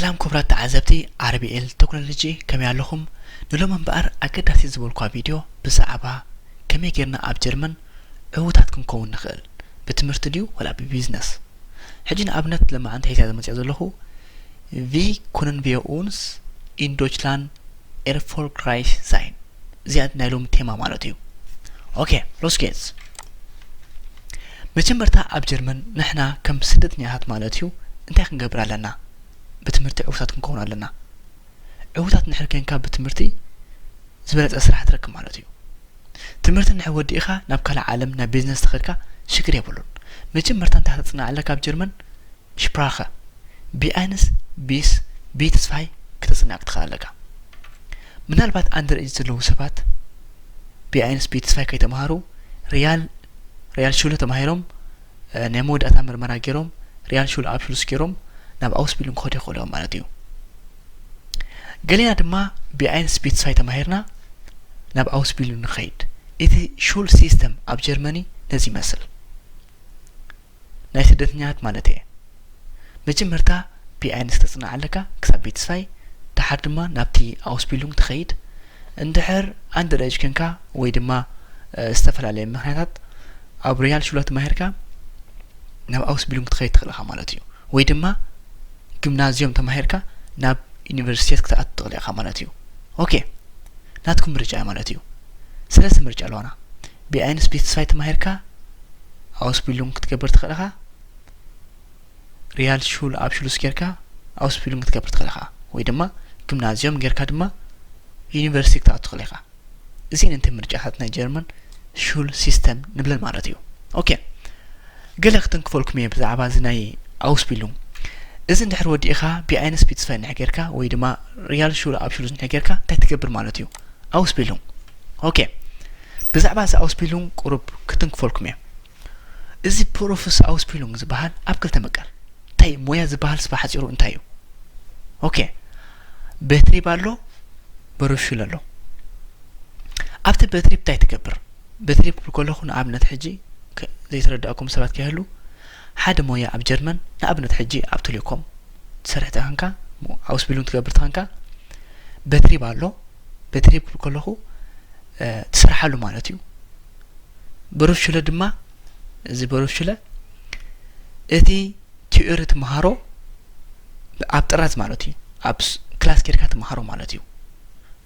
ሰላም ክቡራት ተዓዘብቲ ኣር ቢ ኤል ቴክኖሎጂ፣ ከመይ ኣለኹም? ንሎሚ እምበኣር ኣገዳሲ ዝበልኳ ቪድዮ ብዛዕባ ከመይ ጌርና ኣብ ጀርመን ዕዉታት ክንከውን ንኽእል ብትምህርቲ ድዩ ወላ ብቢዝነስ? ሕጂ ንኣብነት ለማዓንቲ ሒዛ ዝመፅኣ ዘለኹ፣ Wie können wir uns in Deutschland erfolgreich sein? እዚኣ ናይ ሎሚ ቴማ ማለት እዩ። ኦኬ፣ ሎስ ጌትስ። መጀመርታ ኣብ ጀርመን ንሕና ከም ስደተኛታት ማለት እዩ እንታይ ክንገብር ኣለና? ብትምህርቲ ዕዉታት ክንከውን ኣለና። ዕዉታት እንድሕር ኮንካ ብትምህርቲ ዝበለፀ ስራሕ ትረክብ ማለት እዩ። ትምህርቲ እንድሕር ወዲእኻ ናብ ካልእ ዓለም ናብ ቢዝነስ ተኸድካ ሽግር የብሉን። መጀመርታ እንታይ ከተፅንዕ ኣለካ ኣብ ጀርመን? ሽፕራኸ፣ ቢ ኤንስ፣ ቢስ፣ ቢ ትስፋይ ክተፅንዕ ክትኽእል ኣለካ። ምናልባት ኣንደር ኤጅ ዘለዉ ሰባት ቢ ኤንስ፣ ቢ ትስፋይ ከይተምሃሩ ሪያል ሪያል ሹለ ተማሂሮም ናይ መወዳእታ ምርመራ ገይሮም ሪያል ሹል ኣብሹሉስ ገይሮም ናብ ኣውስቢሉንግ ክኸዱ ይኽእሉ እዮም ማለት እዩ። ገሊና ድማ ቢ ኤንስ፣ ቢ ትስፋይ ተማሂርና ናብ ኣውስቢሉንግ ንኸይድ። እቲ ሹል ሲስተም ኣብ ጀርመኒ ነዚ ይመስል። ናይ ስደተኛታት ማለት እየ። መጀመርታ ቢ ኤንስ ተፅንዕ ኣለካ ክሳብ ቢ ትስፋይ፣ ደሓር ድማ ናብቲ ኣውስቢሉንግ ትኸይድ። እንድሕር ኣንደር ኤጅ ኮንካ ወይ ድማ ዝተፈላለየ ምኽንያታት ኣብ ሪያል ሹለ ተማሂርካ ናብ ኣውስቢሉንግ ክትኸይድ ትኽእል ኢኻ ማለት እዩ። ወይ ድማ ግምናዝዮም ተማሂርካ ናብ ዩኒቨርሲቴት ክትኣቱ ትኽእል ኢኻ ማለት እዩ። ኦኬ፣ ናትኩም ምርጫ እዩ ማለት እዩ። ሰለስተ ምርጫ ኣለዋና። ቢ ኤንስ፣ ቢ ትስፋይ ተማሂርካ ኣውስቢሉንግ ክትገብር ትኽእል ኢኻ። ሪያል ሹል ኣብሹሉስ ጌርካ ኣውስቢሉንግ ክትገብር ትኽእል ኢኻ። ወይ ድማ ግምናዝዮም ጌርካ ድማ ዩኒቨርሲቲ ክትኣቱ ትኽእል ኢኻ። እዚን እንተ ምርጫታት ናይ ጀርመን ሹል ሲስተም ንብለን ማለት እዩ። ኦኬ፣ ገለ ክትንክፈልኩም እየ ብዛዕባ እዚ ናይ ኣውስቢሉንግ። እዚ እንድሕር ወዲእኻ ቢ ኤንስ፣ ቢ ትስፋይ እንድሕር ጌርካ ወይ ድማ ሪያል ሹል ኣብሹሉስ እንድሕር ጌርካ እንታይ ትገብር ማለት እዩ? ኣውስቢሉንግ። ኦኬ፣ ብዛዕባ እዚ ኣውስቢሉንግ ቁሩብ ክትንክፈልኩም እየ። እዚ ፕሮፍስ ኣውስቢሉንግ ዝበሃል ኣብ ክልተ መቀል እንታይ ሞያ ዝበሃል ስባ ሓፂሩ እንታይ እዩ? ኦኬ፣ በትሪብ ኣሎ፣ በሩፍሹለ ኣሎ። ኣብቲ በትሪብ እንታይ ትገብር? በትሪብ ክብል ከለኹ ንኣብነት ሕጂ ከ-፣ ዘይተረዳእኩም ሰባት ከይህሉ፣ ሓደ ሞያ ኣብ ጀርመን ንኣብነት ሕጂ ኣብ ቴሌኮም ትሰርሕ ተኾንካ፣ ሞ-፣ ኣውስቢሉንግ ትገብር ተኾንካ፣ በትሪብ ኣሎ። በትሪብ ክብል ከለኹ፣ እ፣ ትሰርሓሉ ማለት እዩ። በሩፍሹለ ድማ፣ እዚ በሩፍሹለ እቲ ቲዮሪ ትምሃሮ ኣብ ጥራዝ ማለት እዩ፣ ኣብ ስ-፣ ክላስ ኬድካ ትምሃሮ ማለት እዩ።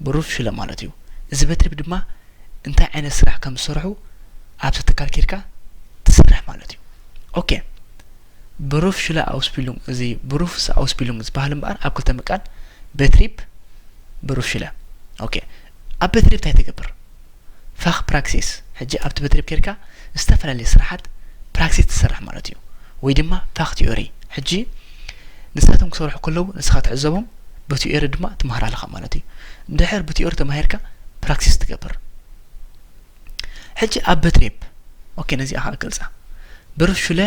በሩፍሹለ ማለት እዩ። እዚ በትሪብ ድማ እንታይ ዓይነት ስራሕ ከም ዝሰርሑ ኣብቲ ትካል ኬድካ ትሰርሕ ማለት እዩ። ኦኬ፣ በሩፍሹለ ኣውስቢሉንግ፣ እዚ በሩፍስ ኣውስቢሉንግ ዝበሃል እምበኣር ኣብ ክልተ ምቃል፣ በትሪብ፣ በሩፍሹለ። ኦኬ፣ ኣብ በትሪብ እንታይ ትገብር? ፋኽ ፕራክሲስ፣ ሕጂ ኣብቲ በትሪብ ኬድካ ዝተፈላለየ ስራሓት ፕራክሲስ ትሰርሕ ማለት እዩ። ወይ ድማ ፋኽ ቲዮሪ፣ ሕጂ ንሳቶም ክሰርሑ ከለዉ ንስኻ ትዕዘቦም፣ ብቲዮሪ ድማ ትምሃር ኣለኻ ማለት እዩ። እንድሕር ብቲዮሪ ተማሂርካ ፕራክሲስ ትገብር። ሕጂ ኣብ በትሪብ፣ ኦኬ፣ ነዚኣ ኸኣ ክገልጻ። በሩፍሹለ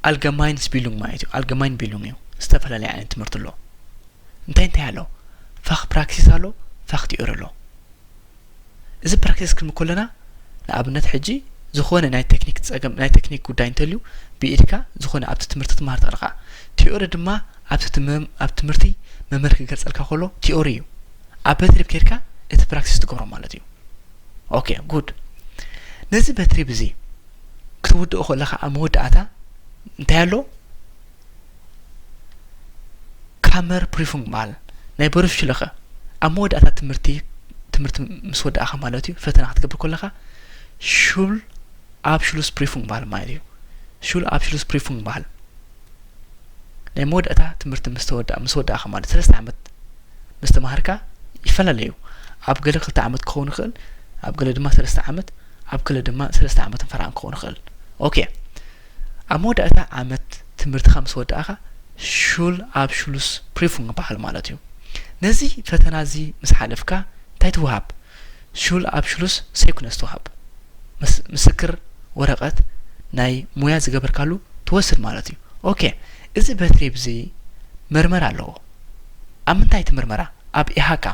ኣልገማይንስ ቢሉንግ ማለት እዩ። ኣልገማይን ቢሉንግ እዩ። ዝተፈላለየ ዓይነት ትምህርቲ ኣሎ። እንታይ እንታይ ኣሎ? ፋኽ ፕራክሲስ ኣሎ፣ ፋኽ ቲዮሪ ኣሎ። እዚ ፕራክሲስ ክንብል ከለና፣ ንኣብነት ሕጂ ዝኾነ ናይ ቴክኒክ ጸገም፣ ናይ ቴክኒክ ጉዳይ እንተልዩ፣ ብኢድካ ዝኾነ ኣብቲ ትምህርቲ ትምሃር ትኽእል ኢኻ። ቲዮሪ ድማ ኣብቲ ትምህም-፣ ኣብ ትምህርቲ መምህር ክገልጸልካ ከሎ ቲዮሪ እዩ። ኣብ በትሪብ ኬድካ እቲ ፕራክሲስ ትገብሮ ማለት እዩ። ኦኬ፣ ጉድ። ነዚ በትሪብ እዚ ክትውድኦ ከለኻ ኣብ መወዳእታ እንታይ ኣሎ? ካመር ፕሪፉንግ በሃል። ናይ በሩፍሹለኸ ኣብ መወዳእታ ትምህርቲ፣ ትምህርቲ ምስ ወዳእኻ ማለት እዩ፣ ፈተና ክትገብር ከለኻ ሹል ኣብሹሉስ ፕሪፉንግ በሃል ማለት እዩ። ሹል ኣብሹሉስ ፕሪፉንግ በሃል። ናይ መወዳእታ ትምህርቲ ምስ ተወዳ-፣ ምስ ወዳእኻ ማለት ሰለስተ ዓመት ምስ ተማሃርካ ይፈላለ እዩ። ኣብ ገለ ክልተ ዓመት ክኸውን ይኽእል፣ ኣብ ገለ ድማ ሰለስተ ዓመት፣ ኣብ ገለ ድማ ሰለስተ ዓመትን ፈረቓን ክኸውን ይኽእል። ኦኬ። ኣብ መወዳእታ ዓመት ትምህርትኻ ምስ ወዳእኻ ሹል ኣብሹሉስ ፕሪፉንግ ይበሃል ማለት እዩ። ነዚ ፈተና እዚ ምስ ሓለፍካ እንታይ ትወሃብ? ሹል ኣብሹሉስ ሴኩነስ ትወሃብ። ምስ-፣ ምስክር ወረቐት ናይ ሞያ ዝገበርካሉ ትወስድ ማለት እዩ። ኦኬ፣ እዚ በትሪብ እዚ መርመራ ኣለዎ። ኣብ ምንታይ እቲ መርመራ? ኣብ ኤ ሃ ካ።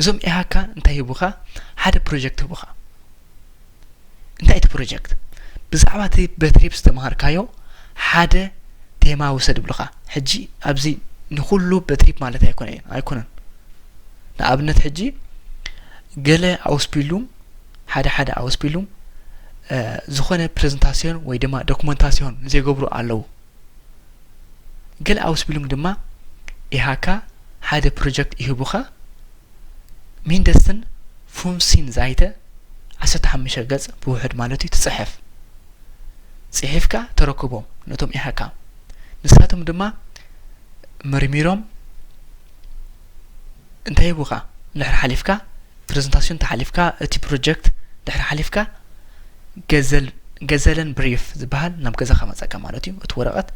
እዞም ኤ ሃ ካ እንታይ ይህቡኻ? ሓደ ፕሮጀክት ይህቡኻ። እንታይ እቲ ፕሮጀክት? ብዛዕባ እቲ በትሪብ ዝተምሃርካዮ ሓደ ቴማ ውሰድ ይብሉኻ። ሕጂ ኣብዚ ንኹሉ በትሪፕ ማለት ኣይኮነ ኣይኮነን። ንኣብነት ሕጂ ገለ ኣውስቢሉም ሓደ ሓደ ኣውስቢሉም ዝኾነ ፕሬዘንታሲዮን ወይ ድማ ዶክመንታሲዮን ዘይገብሩ ኣለዉ። ገለ ኣውስቢሉም ድማ ኢሃካ ሓደ ፕሮጀክት ይህቡኻ። ሚንደስትን ፉምሲን ዛይተ ዓሰርተ ሓሙሽተ ገጽ ብውሕድ ማለት እዩ ትጽሕፍ። ጽሒፍካ ተረክቦም ነቶም ኢሃካ። ንሳቶም ድማ መርሚሮም እንታይ ይህቡኻ? እንድሕር ሓሊፍካ ፕሬዘንታሲዮን ተሓሊፍካ እቲ ፕሮጀክት ድሕሪ ሓሊፍካ ገዘል ገዘለን ብሪፍ ዝበሃል ናብ ገዛኻ መጻካ ማለት እዩ። እቲ ወረቐት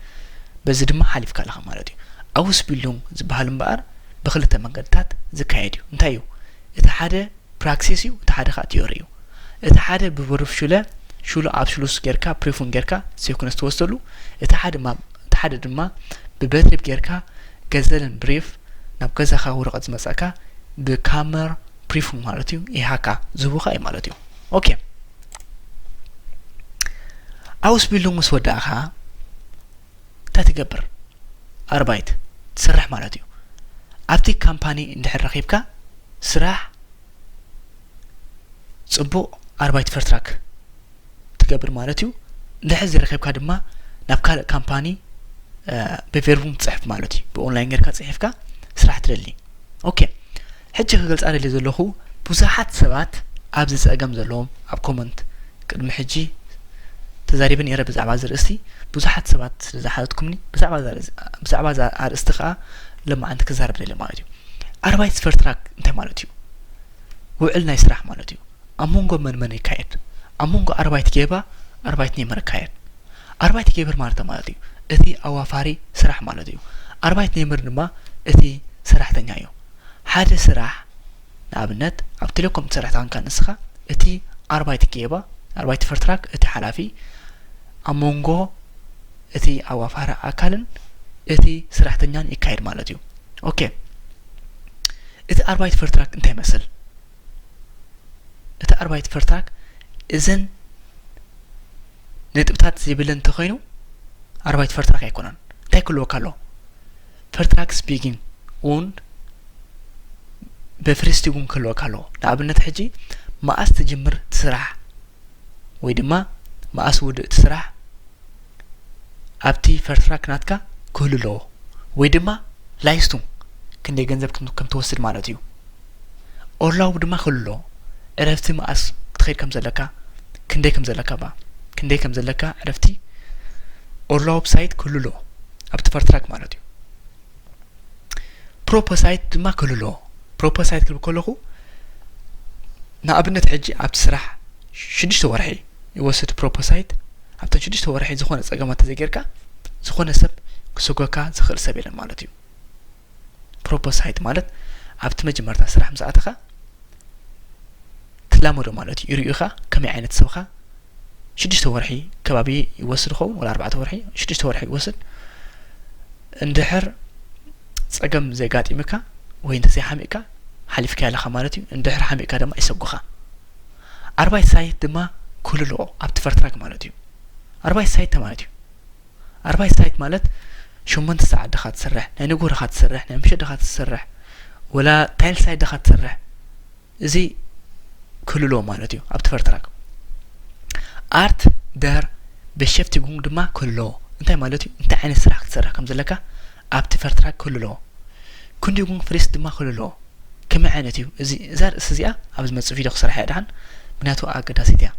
በዚ ድማ ሓሊፍካ ኣለኻ ማለት እዩ። ኣውስቢሉንግ ዝበሃል እምበኣር ብክልተ መንገድታት ዝካየድ እዩ። እንታይ እዩ? እቲ ሓደ ፕራክሲስ እዩ፣ እቲ ሓደ ከዓ ቲዮሪ እዩ። እቲ ሓደ ብብሩፍ ሹለ ሹሉ ኣብ ሽሉስ ጌርካ ፕሪፉን ጌርካ ሴኩንስ ትወስደሉ። እቲ ሓደ እቲ ሓደ ድማ ብበትሪፕ ጌርካ ገዘልን ብሪፍ ናብ ገዛኻ ወረቐት ዝመጻእካ ብካመር ፕሪፉን ማለት እዩ ኢሃካ ዝህቡኻ እዩ ማለት እዩ። ኦኬ ኣውስቢሉንግ ምስ ወዳእኻ እንታይ ትገብር? ኣርባይት ትሰርሕ ማለት እዩ። ኣብቲ ካምፓኒ እንድሕር ረኺብካ ስራሕ ጽቡቕ ኣርባይት ፈርትራክ ትገብር ማለት እዩ። እንድሕር ዘይረኺብካ ድማ ናብ ካልእ ካምፓኒ ብቬርቡን ትጽሕፍ ማለት እዩ። ብኦንላይን ጌርካ ጽሒፍካ ስራሕ ትደሊ። ኦኬ ሕጂ ክገልጻ ደልየ ዘለኹ ብዙሓት ሰባት ኣብዚ ጸገም ዘለዎም ኣብ ኮመንት ቅድሚ ሕጂ ተዛሪበ ነይረ ብዛዕባ እዚ ርእስቲ ብዙሓት ሰባት ስለ ዝሓተትኩምኒ ብዛዕባ እዛ ኣርእስቲ ከዓ ለማዓንቲ ክዛረብ ደልየ ማለት እዩ። ኣርባይት ፈርትራክ እንታይ ማለት እዩ? ውዕል ናይ ስራሕ ማለት እዩ። ኣብ መንጎ መን መን ይካየድ? ኣብ መንጎ ኣርባይት ጌባ ኣርባይት ኔመር ይካየድ። ኣርባይት ጌበር ማለት ማለት እዩ እቲ ኣዋፋሪ ስራሕ ማለት እዩ። ኣርባይት ኔመር ድማ እቲ ሰራሕተኛ እዩ። ሓደ ስራሕ ንኣብነት ኣብ ቴሌኮም ትሰርሕ ተኾንካ ንስኻ እቲ ኣርባይት ጌባ ኣርባይት ፈርትራክ እቲ ሓላፊ ኣብ መንጎ እቲ ኣዋፋሪ ኣካልን እቲ ሰራሕተኛን ይካየድ ማለት እዩ። ኦኬ እቲ ኣርባይት ፈርትራክ እንታይ ይመስል? እቲ ኣርባይት ፈርትራክ እዘን ነጥብታት ዘይብለን እንተኾይኑ ኣርባይት ፈርትራክ ኣይኮነን። እንታይ ክህልወካ ኣለዎ? ፈርትራክ ስፒጊን እውን በፍሪስቲጉን ክህልወካ ኣለዎ። ንኣብነት ሕጂ መኣስ ትጅምር እቲ ስራሕ ወይ ድማ መኣስ ውድእ እቲ ስራሕ ኣብቲ ፈርትራክ ናትካ ክህሉ ኣለዎ። ወይ ድማ ላይስቱም ክንደይ ገንዘብ ከም ከም ትወስድ ማለት እዩ። ኦርላውብ ድማ ክህሉ ኣለዎ። ዕረፍቲ መኣስ ክትኸይድ ከም ዘለካ፣ ክንደይ ከም ዘለካ ባ ክንደይ ከም ዘለካ ዕረፍቲ ኦርላውብ ሳይት ክህሉ ኣለዎ ኣብቲ ፈርትራክ ማለት እዩ። ፕሮፖሳይት ድማ ክህሉ ኣለዎ። ፕሮፖሳይት ክብል ከለኹ ንኣብነት ሕጂ ኣብቲ ስራሕ ሽዱሽተ ወርሒ ይወስድ ፕሮፖሳይት ኣብተን ሽዱሽተ ወርሒ ዝኾነ ጸገማት ተዘይጌርካ ዝኾነ ሰብ ክስጎካ ዝኽእል ሰብ የለን ማለት እዩ። ፕሮፖሳይት ማለት ኣብቲ መጀመርታ ስራሕ ምስ ኣተኻ ትላመዶ ማለት እዩ። ይርእዩኻ ከመይ ዓይነት ሰብኻ ሽዱሽተ ወርሒ ከባቢ ይወስድ ኸውን ወላ ኣርባዕተ ወርሒ ሽዱሽተ ወርሒ ይወስድ እንድሕር ጸገም ዘጋጢምካ ወይ እንተዘይ ሓሚእካ ሓሊፍካ ኣለኻ ማለት እዩ። እንድሕር ሓሚእካ ድማ ይሰጉኻ። ኣርባይት ሳይት ድማ ክህሉ ኣለዎ ኣብቲ ፈርትራክ ማለት እዩ። ኣርባይት ሳይት ማለት እዩ። ኣርባይት ሳይት ማለት ሸሞንተ ሰዓት ድኻ ትሰርሕ ናይ ንጉህ ድኻ ትሰርሕ ናይ ምሸት ድኻ ትሰርሕ ወላ ታይል ሳይት ድኻ ትሰርሕ እዚ ክህሉ ኣለዎ ማለት እዩ ኣብቲ ፈርትራክ። ኣርት ደር በሸፍቲጉንግ ድማ ክህሉ ኣለዎ። እንታይ ማለት እዩ? እንታይ ዓይነት ስራሕ ክትሰርሕ ከም ዘለካ ኣብቲ ፈርትራክ ክህሉ ኣለዎ። ክንዲጉንግ ፍሪስት ድማ ክህሉ ኣለዎ። ከመይ ዓይነት እዩ እዚ? እዛ ርእሲ እዚኣ ኣብ ዝመጽእ ቪድዮ ክሰርሓ እየ ደሓን፣ ምክንያቱ ኣገዳሲት እያ።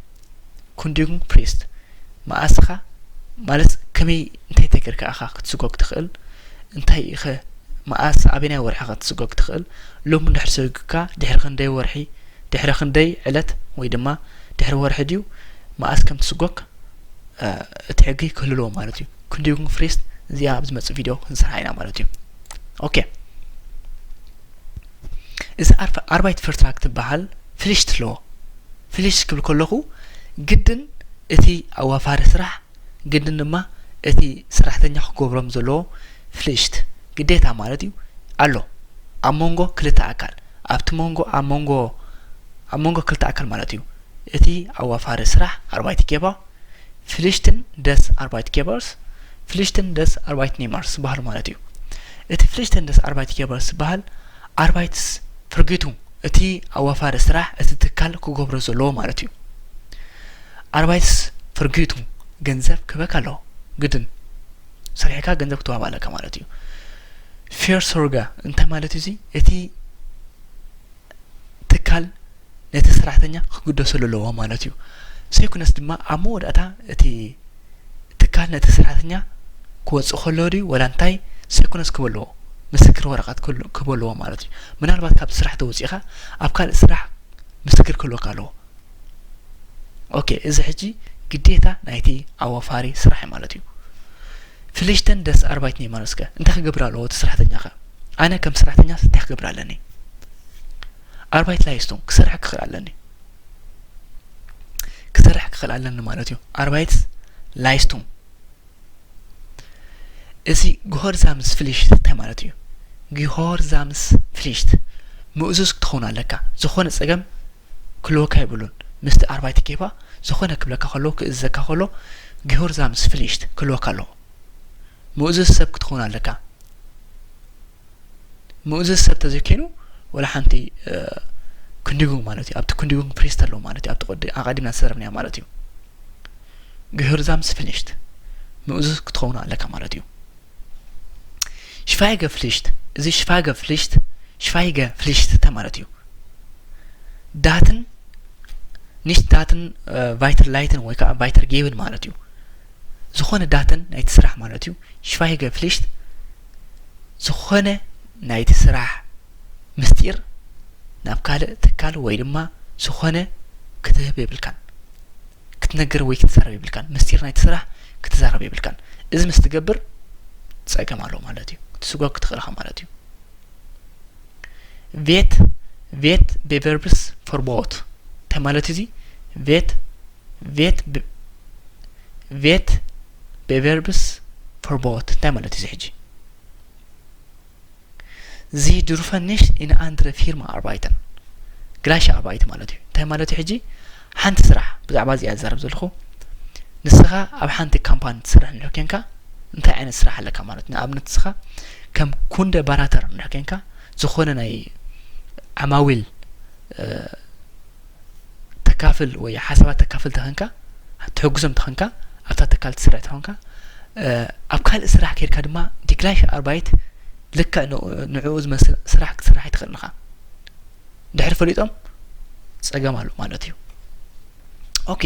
ክንዲጉንግ ፍሪስት መኣስኻ ማለት ከመይ እንታይ ተገርካ ኢኻ ክትስጎግ ትኽእል? እንታይ ኢኸ መኣስ ኣበናይ ወርሒ ክትስጎግ ትኽእል? ሎሚ እንድሕር ሰጊግካ ድሕሪ ክንደይ ወርሒ ድሕሪ ክንደይ ዕለት ወይ ድማ ድሕሪ ወርሒ ድዩ መኣስ ከም ትስጎግ እቲ ሕጊ ክህሉ ኣለዎ ማለት እዩ። ክንዲጉንግ ፍሪስት እዚኣ ኣብ ዝመጽእ ቪድዮ ክንሰርሓ ኢና ማለት እዩ። ኦኬ እዚ ኣርባይት ፈርትራክ ትበሃል ፍሊሽት ኣለዎ። ፍሊሽት ክብል ከለኹ ግድን እቲ ኣዋፋሪ ስራሕ ግድን ድማ እቲ ሰራሕተኛ ክገብሮም ዘለዎ ፍሊሽት ግዴታ ማለት እዩ ኣሎ ኣብ መንጎ ክልተ ኣካል ኣብቲ መንጎ ኣብ መንጎ ኣብ መንጎ ክልተ ኣካል ማለት እዩ። እቲ ኣዋፋሪ ስራሕ ኣርባይት ጌባ ፍሊሽትን ደስ ኣርባይት ጌባርስ Pflichten des Arbeitnehmers ዝበሃል ማለት እዩ። እቲ Pflichten des Arbeitgebers ዝበሃል ኣርባይትስ ፍርጊቱ እቲ ኣዋፋሪ ስራሕ እቲ ትካል ክገብሮ ዘለዎ ማለት እዩ። ኣርባይትስ ፍርጊቱ ገንዘብ ክበካ ኣለዎ ግድን ሰሪሕካ ገንዘብ ክትዋሃብ ኣለካ ማለት እዩ። Fürsorge እንታይ ማለት እዩ? እቲ ትካል ነቲ ሰራሕተኛ ክግደሰሉ ኣለዎ ማለት እዩ። ዘይኮነስ ድማ ኣብ መወዳእታ እቲ ትካል ነቲ ሰራሕተኛ ክወፅእ ከሎ ድዩ ወላ እንታይ ዘይኮነስ ክህቦ ኣለዎ፣ ምስክር ወረቐት ክህሉ- ክህቦ ኣለዎ ማለት እዩ። ምናልባት ካብቲ ስራሕ ተወፂእካ ኣብ ካልእ ስራሕ ምስክር ክህልወካ ኣለዎ። ኦኬ፣ እዚ ሕጂ ግዴታ ናይቲ ኣዋፋሪ ስራሕ እዩ ማለት እዩ። Pflichten des Arbeitnehmers ከ እንታይ ክገብር ኣለዎ እቲ ሰራሕተኛ ከ? ኣነ ከም ሰራሕተኛ እንታይ ክገብር ኣለኒ? Arbeitsleistung ክሰርሕ ክኽእል ኣለኒ። ክሰርሕ ክኽእል ኣለኒ ማለት እዩ። Arbeitsleistung እዚ Gehorsamspflicht እንታይ ማለት እዩ? Gehorsamspflicht ምእዙዝ ክትኸውን ኣለካ። ዝኾነ ጸገም ክህልወካ የብሉን። ምስቲ ኣርባይተ ኬባ ዝኾነ ክብለካ ከሎ ክእዘካ ከሎ Gehorsamspflicht ክህልወካ ኣለዎ። ምእዙዝ ሰብ ክትኸውን ኣለካ። ምእዙዝ ሰብ ተዘይኮይኑ ወላ ሓንቲ Kündigung ማለት እዩ። ኣብቲ Kündigungsfrist ኣሎ ማለት እዩ። ኣብቲ ቅዲ ኣቐዲምና ዝሰረብናዮ ማለት እዩ። Gehorsamspflicht ምእዙዝ ክትኸውን ኣለካ ማለት እዩ። Schweigepflicht እዚ Schweigepflicht Schweigepflicht እንታይ ማለት እዩ? Daten nicht Daten weiterleiten ወይ ከዓ weitergeben ማለት እዩ። ዝኾነ Daten ናይቲ ስራሕ ማለት እዩ። Schweigepflicht ዝኾነ ናይቲ ስራሕ ምስጢር ናብ ካልእ ትካል ወይ ድማ ዝኾነ ክትህብ የብልካን። ክትነግር ወይ ክትዛረብ የብልካን። ምስጢር ናይቲ ስራሕ ክትዛረብ የብልካን። እዚ ምስ ትገብር ጸገም ኣሎ ማለት እዩ። ክትስጓግ ክትኽእል ኢኻ ማለት እዩ። Wett Wettbewerbsverbot እንታይ ማለት እዚ? Wett Wett Wettbewerbsverbot እንታይ ማለት እዚ ሕጂ? Sie dürfen nicht in andere Firma arbeiten gleiche Arbeit ማለት እዩ። እንታይ ማለት እዩ ሕጂ? ሓንቲ ስራሕ ብዛዕባ እዚኣ ዝዛረብ ዘለኹ ንስኻ ኣብ ሓንቲ ካምፓኒ ትሰርሕ እንድሕር ኮንካ እንታይ ዓይነት ስራሕ ኣለካ ማለት እዩ? ንኣብነት ንስኻ ከም Kundenberater እንድሕር ኮንካ ዝኾነ ናይ ዓማዊል ተካፍል ወይ ሓሳባት ተካፍል ተኾንካ ትሕግዞም ተኾንካ ኣብታ ትካል ትሰርሕ ተኾንካ ኣብ ካልእ ስራሕ ከይድካ ድማ die gleiche Arbeit ልክዕ ንዕኡ ዝመስል ስራሕ ክትሰርሕ ኣይትኽእልን ኢኻ። ድሕሪ ፈሊጦም ጸገም ኣሎ ማለት እዩ። ኦኬ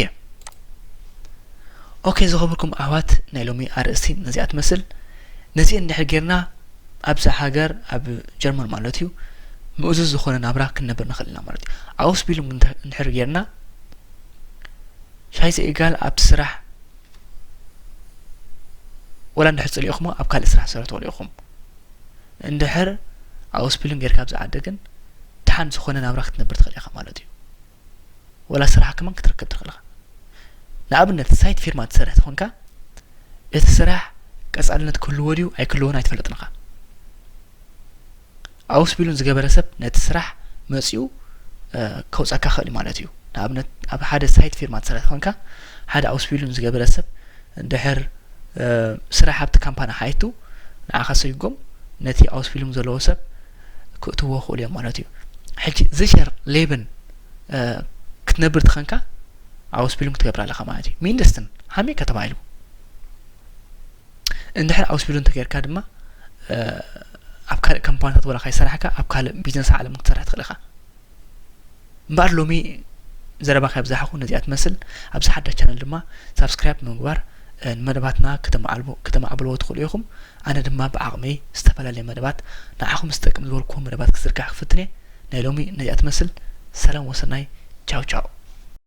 ኦኬ ዝኸበርኩም ኣሕዋት ናይ ሎሚ ኣርእስቲ ነዚኣ ትመስል። ነዚአን እንድሕር ጌርና ኣብዛ ሃገር ኣብ ጀርመን ማለት እዩ ምእዙዝ ዝኾነ ናብራ ክንነብር ንኽእል ኢና ማለት እዩ። Ausbildung እንድሕር ጌርና scheißegal ኣብቲ ስራሕ ወላ እንድሕር ጸሊእኹሞ ኣብ ካልእ ስራሕ ትሰርሑ ትኽእሉ ኢኹም። እንድሕር Ausbildung ጌርካ ኣብዚ ዓዲ ግን ደሓን ዝኾነ ናብራ ክትነብር ትኽእል ኢኻ ማለት እዩ። ወላ ስራሕ ከማን ክትረክብ ትኽእል ኢኻ። ንኣብነት ሳይት ፊርማ ትሰርሕ ተኾንካ እቲ ስራሕ ቀጻልነት ክህልዎ ድዩ ኣይክህልዎን ኣይትፈልጥን ኢኻ። Ausbildung ዝገበረ ሰብ ነቲ ስራሕ መጺኡ ከውጻካ ክእል ማለት እዩ። ንኣብነት ኣብ ሓደ ሳይት ፊርማ ትሰርሕ ተኾንካ ሓደ Ausbildung ዝገበረ ሰብ እንድሕር ስራሕ ኣብቲ ካምፓኒ ሓይቱ ንዓኻ ሰይጎም ነቲ Ausbildung ዘለዎ ሰብ ክእትዎ ክእሉ እዮም ማለት እዩ። ሕጂ sicher leben ክትነብር ተኾንካ Ausbildung ክትገብር ኣለኻ ማለት እዩ። Mindestens ሃሜ ከተባሂሉ እንድሕር Ausbildung እንተጌርካ ድማ ኣብ ካልእ ካምፓኒታት ወላ ከይሰራሕካ ኣብ ካልእ ቢዝነስ ዓለም ክትሰርሕ ትኽእል ኢኻ። እምበኣር ሎሚ ዘረባ ከብዛሕኹ ነዚኣ ትመስል። ኣብዚ ሓዳሽ ቻነል ድማ ሳብስክራይብ ብምግባር ንመደባትና ከተማዕብልዎ ትኽእሉ ኢኹም። ኣነ ድማ ብዓቕመይ ዝተፈላለየ መደባት ንዓኹም ዝጠቅም ዝበልኩዎ መደባት ክዝርጋሕ ክፍትን እየ። ናይ ሎሚ ነዚኣ ትመስል። ሰላም ወሰናይ። ቻው ቻው።